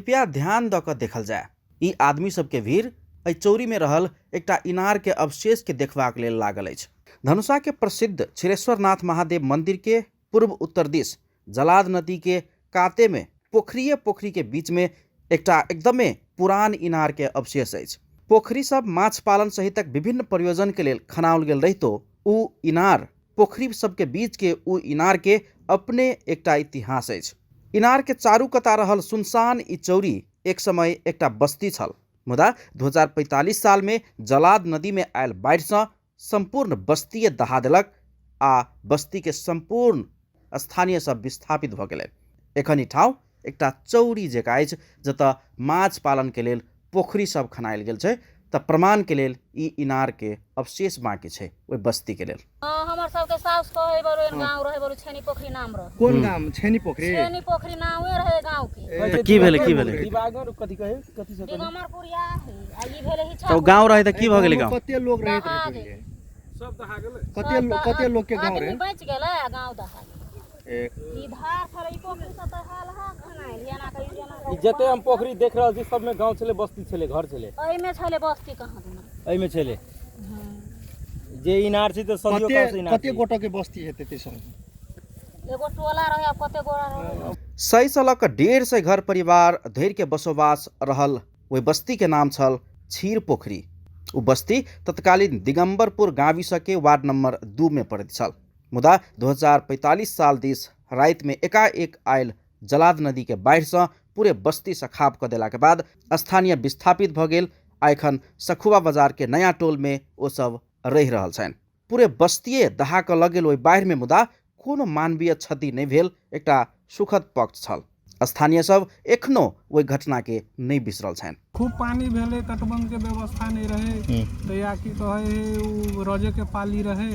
कृपया ध्यान दऽ कऽ देखल जाय। ई आदमी सबके भीड़ एहि चौरी में रहल एकटा इनार के अवशेष के देखबाक लेल लागल अछि। धनुषा के प्रसिद्ध क्षीरेश्वरनाथ महादेव मंदिर के पूर्व उत्तर दिस जलाद नदी के काते में पोखरिये पोखरी के बीच में एकटा एकदमे पुरान इनार के अवशेष अछि। पोखरी सब माछ पालन सहितक विभिन्न प्रयोजन के लेल खनाओल गेल रहितो उ इनार पोखरी सबके बीच के उ इनार के अपने एकटा इतिहास अछि। इनार के चारू कता रहल सुनसान ई चौरी एक समय एकटा बस्ती छल, मुदा 2045 साल में जलाद नदी में आयल बाढ़ि सँ सम्पूर्ण बस्तीये दहा देलक आ बस्ती के सम्पूर्ण स्थानीय सब विस्थापित भऽ गेलै। एखन ई ठाउँ एकटा चौरी जकाँ अछि जतऽ माछ पालन के लेल पोखरी सब खनायल गेल छै, तऽ प्रमाण के लेल ई इनार के अवशेष बाकी छै ओहि बस्ती के लेल। हाँ, हमर सबके साउस कहै बरो एहन गाँव रहै बरो छेनी पोखरी नाम रहे। कोन गाम? छेनी पोखरी? छेनी पोखरी नामे रहे गाँव के। तऽ की भेलै, की भेलै? दिवागर कथी कहै, कथी से कहै? दिगम्बरपुरिया है, आ ई भेलै हिछा। तऽ गाँव रहै तऽ की भऽ गेलै गाँव? कते लोग रहैत दहा रहै गेलै। पहिले? सब दहा गेलै। कते लोग के गाँव आदमी रहै? बचि गेलै आ गाँव दहा गेलै। एक। ई धार छलै, ई पोखरी सब तऽ हाल हाल खनायल, एना कऽ, एना कऽ। ई जते हम पोखरी देख रहल छी सबमे गाँव छलै, बस्ती छलै, घर छलै। एहिमे छलै बस्ती कहाँ दुना। एहिमे छलै। जे इनार छै तऽ सदियो काल से इनार कते छै। गोटा के बस्ती हेतै ताहि समय? एगो टोला रहै, आब कते गोरा रहै। 100 सँ लऽ कऽ 150 घर परिवार धरि के बसोबास रहल ओहि बस्ती के नाम छल क्षीर पोखरी। ओ बस्ती तत्कालीन दिगम्बरपुर गाविस के वार्ड नंबर 2 में पड़ैत छल, मुदा 2045 साल दिस राति में एकाएक आयल जलाद नदी के बाढ़ि सँ पूरे बस्ती सखाप कऽ देला के बाद स्थानीय विस्थापित भऽ गेल आ एखन सखुआ बाजार के नया टोल में ओ सब रहि रहल छनि। पूरे बस्तिए दहा कऽ लऽ गेल ओहि बाढ़ि में, मुदा कोनो मानवीय क्षति नहि भेल, एकटा सुखद पक्ष छल। स्थानीय सब एखनो ओहि घटना के नहि बिसरल छनि। खूब पानी भेलै, तटबंध के व्यवस्था नहि रहै, तऽ या की कहै है ओ रजे के पाली रहै,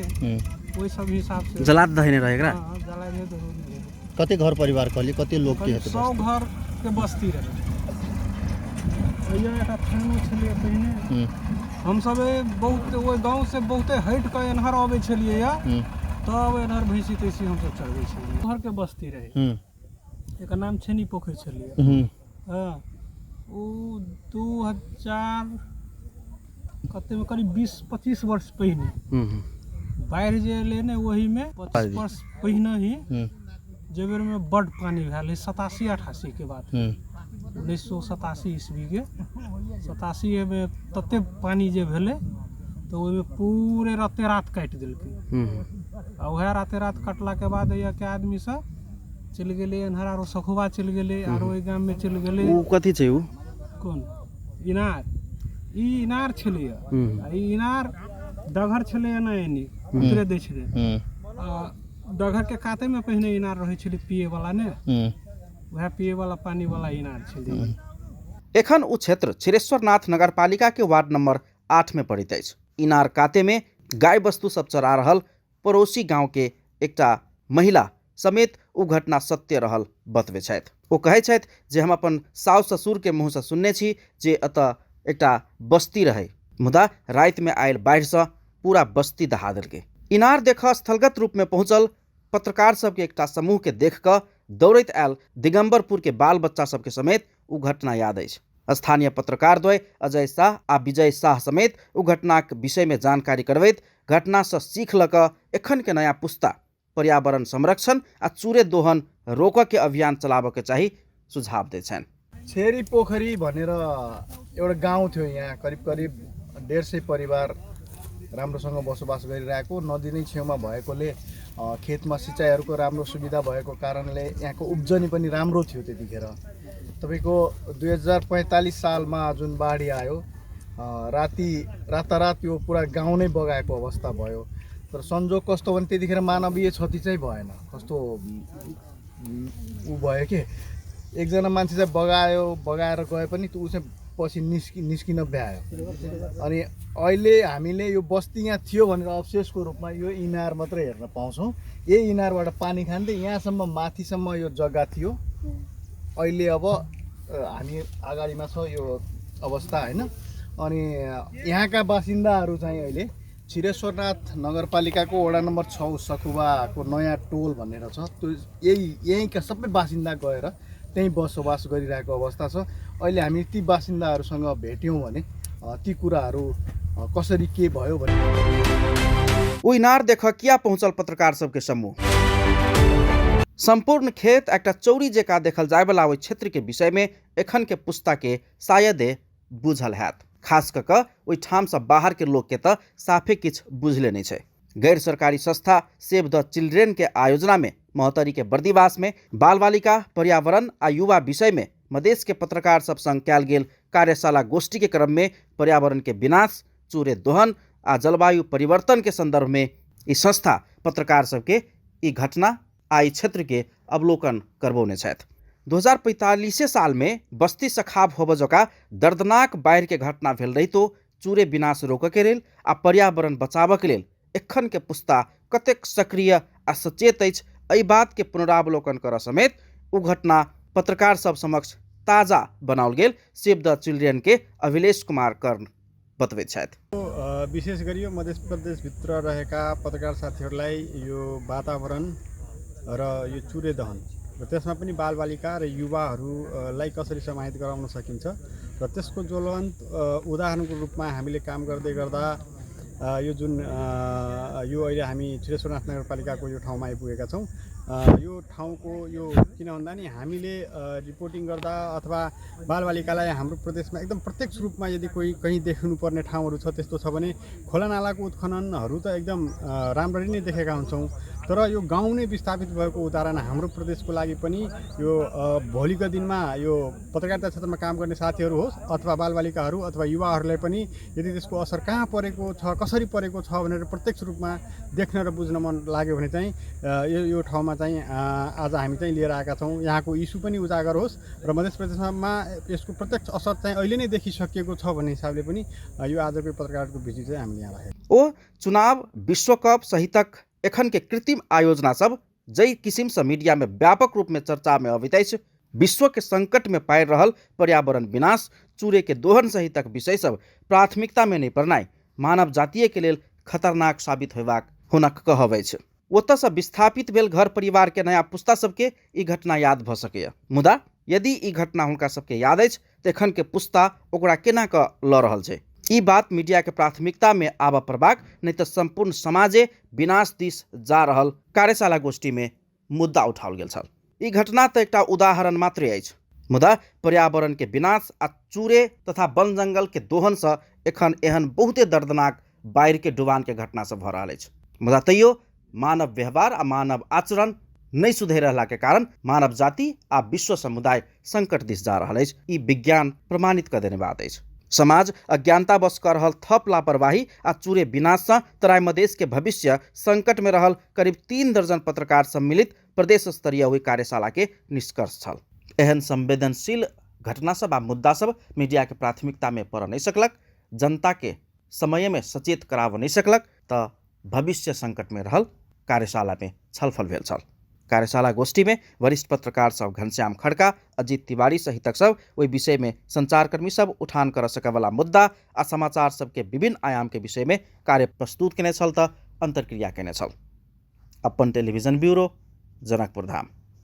ओहि सब हिसाब से जलाद दहेने रहै एकरा? हाँ, जलाद दहेने रहै। कते घर परिवार कहलियै, कते लोग के हेतै? 100 घर के बस्ती रहै। ओहिया एकटा थानो छलै पहिने। हमसब बहुत ओहि गाँव से बहुते हटि कऽ एन्हर अबै छलियै या तब एन्हर भैंसी तैसी हमसब चढ़बै छलियै। घर के बस्ती रहै, एकर नाम छेनी पोखरि छलियै। हाँ, ओ 2000 कतेमे करीब 20-25 वर्ष पहिने बाढ़ि जे एलै ने, ओहिमे 25 वर्ष पहिने ही जे बेरमे बड्ड पानि भेल रहै, 87-88 के बात, 1987 ईस्वी के 87 मे तते पानि जे भेलै तऽ ओहिमे पूरे राते रात काटि देलकै। आ उएह राते रात कटलाके बाद एहिके आदमी सब चलि गेलै एन्हर, आरो सखुबा चलि गेलै, आरो ओहि गाममे चलि गेलै। ओ कथी छै ओ? कोन इनार? ई इनार छलैया। आ ई इनार डगर छलै एना एनी उतरे दै छलै, आ डगर के काते में पहिने इनार रहै छलै पिए वाला ने, वएह पिए वाला पानी वाला इनार छलै। एखन ओ क्षेत्र क्षीरेश्वरनाथ नगरपालिका के वार्ड नंबर 8 में पड़ैत अछि। इनार काते में गाय वस्तु सब चरा रहल पड़ोसी गांव के एकटा महिला समेत ओ घटना सत्य रहल बतबै छथि। ओ कहै छथि जे हम अपन साउस ससुर के मुँह सँ सुनने छी जे एतऽ एकटा बस्ती रहै, मुदा राति में आयल बाढ़ि सँ पूरा बस्ती दहा देलकै। इनार देखऽ स्थलगत रूप में पहुँचल पत्रकार सबके एकटा समूह के देख कऽ दौड़ैत आयल दिगम्बरपुर के बाल बच्चा सबके समेत ओ घटना याद अछि। स्थानीय पत्रकार द्वय अजय शाह आ विजय शाह समेत ओ घटनाक विषय में जानकारी करबैत घटना सँ सीख लऽ कऽ एखन के नया पुस्ता पर्यावरण संरक्षण आ चूरे दोहन रोकऽ के अभियान चलाबऽ के चाही सुझाव दै छनि। छेरी पोखरी भनेर एउटा गाउँ थियो, यहाँ करिब करिब 150 परिवार राम्रोसँग बसोबास गरिरहेको, नदी नै छेउमा भएकोले खेतमा सिँचाइहरूको राम्रो सुविधा भएको कारणले यहाँको उब्जनी पनि राम्रो थियो त्यतिखेर। तपाईँको 2045 सालमा जुन बाढी आयो, रातारात यो पुरा गाउँ नै बगाएको अवस्था भयो। तर संजोग कस्तो भने त्यतिखेर मानवीय क्षति चाहिँ भएन। कस्तो ऊ भयो कि एकजना मान्छे चाहिँ बगायो, बगाएर गए पनि ऊ चाहिँ पछि निस्किन भ्यायो। अनि अहिले हामीले यो बस्ती यहाँ थियो भनेर अवशेषको रूपमा यो इनार मात्रै हेर्न पाउँछौँ। यही इनारबाट पानी खान्थे, यहाँसम्म माथिसम्म यो जग्गा थियो। अहिले अब हामी अगाडिमा छ यो अवस्था होइन। अनि यहाँका बासिन्दाहरू चाहिँ अहिले क्षीरेश्वरनाथ नगरपालिकाको वडा नम्बर 6 सखुवाको नयाँ टोल भनेर छ, त्यो यहीँका सबै बासिन्दा गएर त्यहीँ बसोबास गरिरहेको अवस्था छ। अहिले हामी ती बासिन्दाहरूसँग भेट्यौँ भने ती कुराहरू कसरी के भयो भने ओ इनार देख किया पहुँचल पत्रकार सबके समूह। सम्पूर्ण खेत एकटा चौरी जकाँ देखल जायवला ओहि क्षेत्र के विषय में एखन के पुस्ता के शायदे बुझल हैत। खास कऽ कऽ ओहि ठामसँ बाहर के लोक के तऽ साफे किछु बुझले नहि छै। गैर सरकारी संस्था सेव द चिल्ड्रेन के आयोजना में महोत्तरी के बर्दिवास में बाल बालिका पर्यावरण आ युवा विषय में मधेश के पत्रकार सब संग कयल गेल कार्यशाला गोष्ठी के क्रम में पर्यावरण के विनाश, चूरे दोहन आ जलवायु परिवर्तन के संदर्भ में ई संस्था पत्रकार सबके ई घटना आ ई क्षेत्र के अवलोकन करबौने छथि। 2045 साल में बस्ती सखाब होबऽ जकाँ दर्दनाक बाढ़ि के घटना भेल रहितो चूरे विनाश रोकऽ के लेल आ पर्यावरण बचाबऽ के लेल एखन के पुस्ता कतेक सक्रिय आ सचेत अछि एहि बात के पुनरावलोकन करऽ समेत ओ घटना पत्रकार सब समक्ष ताजा बनाओल गेल सेव द चिल्ड्रेन के अभिलेश कुमार कर्ण बतबैत छथि। विशेष गरी यो मध्य प्रदेशभित्र रहेका पत्रकार साथीहरूलाई यो वातावरण र यो चुरे दहन र त्यसमा पनि बालबालिका र युवाहरूलाई कसरी समाहित गराउन सकिन्छ र त्यसको ज्वलन्त उदाहरणको रूपमा हामीले काम गर्दै गर्दा यो जुन यो अहिले हामी क्षीरेश्वरनाथ नगरपालिकाको यो ठाउँमा आइपुगेका छौँ। यो ठाउँको यो किन भन्दा नि हामीले रिपोर्टिङ गर्दा अथवा बालबालिकालाई हाम्रो प्रदेशमा एकदम प्रत्यक्ष रूपमा यदि कोही कहीँ देख्नुपर्ने ठाउँहरू छ त्यस्तो छ भने खोला नालाको उत्खननहरू त एकदम राम्ररी नै देखेका हुन्छौँ, तर यो गाउँ नै विस्थापित भएको उदाहरण हाम्रो प्रदेशको लागि पनि यो भोलिको दिनमा यो पत्रकारिता क्षेत्रमा काम गर्ने साथीहरू होस् अथवा बालबालिकाहरू अथवा युवाहरूलाई पनि यदि त्यसको असर कहाँ परेको छ, कसरी परेको छ भनेर प्रत्यक्ष रूपमा देख्न र बुझ्न मन लाग्यो भने चाहिँ यो ठाउँमा चाहिँ आज हामी चाहिँ लिएर आएका छौँ। यहाँको इस्यु पनि उजागर होस् र मध्य प्रदेशमा यसको प्रत्यक्ष असर चाहिँ अहिले नै देखिसकिएको छ भन्ने हिसाबले पनि यो आजको पत्रकारको भिजिट चाहिँ हामीले यहाँ राखेको। ओ चुनाव, विश्वकप सहितक एखन के कृत्रिम आयोजना सब जै किसिम से मीडिया में व्यापक रूप में चर्चा में अबैत अछि, विश्व के संकट में पारि रहल पर्यावरण विनाश, चूरे के दोहन सहितक विषय सब प्राथमिकता में नहीं पड़नाइ मानव जातीय के लेल खतरनाक साबित होबाक हुनक कहब अछि। ओतऽसँ विस्थापित भेल घर परिवार के नया पुस्ता सबके ई घटना याद भऽ सकैए, मुदा यदि ई घटना हुनका सबके याद अछि तऽ एखन के पुस्ता ओकरा केना कऽ लऽ रहल छै, ई बात मीडिया के प्राथमिकता में आबऽ पड़बाक, नहि तऽ सम्पूर्ण समाजे विनाश दिस जा रहल कार्यशाला गोष्ठी में मुद्दा उठाओल गेल छल। ई घटना तऽ एकटा उदाहरण मात्रे अछि, मुदा पर्यावरण के विनाश आ चूरे तथा वन जंगल के दोहन सँ एखन एहन बहुते दर्दनाक बाढ़ि के डुबान के घटना सब भऽ रहल अछि, मुदा तैयो मानव व्यवहार आ मानव आचरण नहि सुधरि रहला के कारण मानव जाति आ विश्व समुदाय संकट दिस जा रहल अछि। ई विज्ञान प्रमाणित कऽ देने बात अछि। समाज अज्ञानतावश कऽ रहल थप लापरवाही आ चूरे विनाश सँ तराई मधेश के भविष्य संकट में रहल करीब 3 दर्जन पत्रकार सम्मिलित प्रदेश स्तरीय ओहि कार्यशाला के निष्कर्ष छल। एहन संवेदनशील घटना सब आ मुद्दा सब मीडिया के प्राथमिकता में पड़ऽ नहि सकलक, जनता के समय में सचेत कराबऽ नहि सकलक तऽ भविष्य संकट में रहल कार्यशाला में छलफल भेल छल। कार्यशाला गोष्ठी में वरिष्ठ पत्रकार सब घनश्याम खड़का, अजीत तिवारी सहितक सब ओहि विषय में संचारकर्मी सब उठान कर सकयवला मुद्दा आ समाचार सबके विभिन्न आयाम के विषय में कार्य प्रस्तुत केने छल तऽ अंतर्क्रिया केने छल। अपन टेलीविजन ब्यूरो, जनकपुर धाम।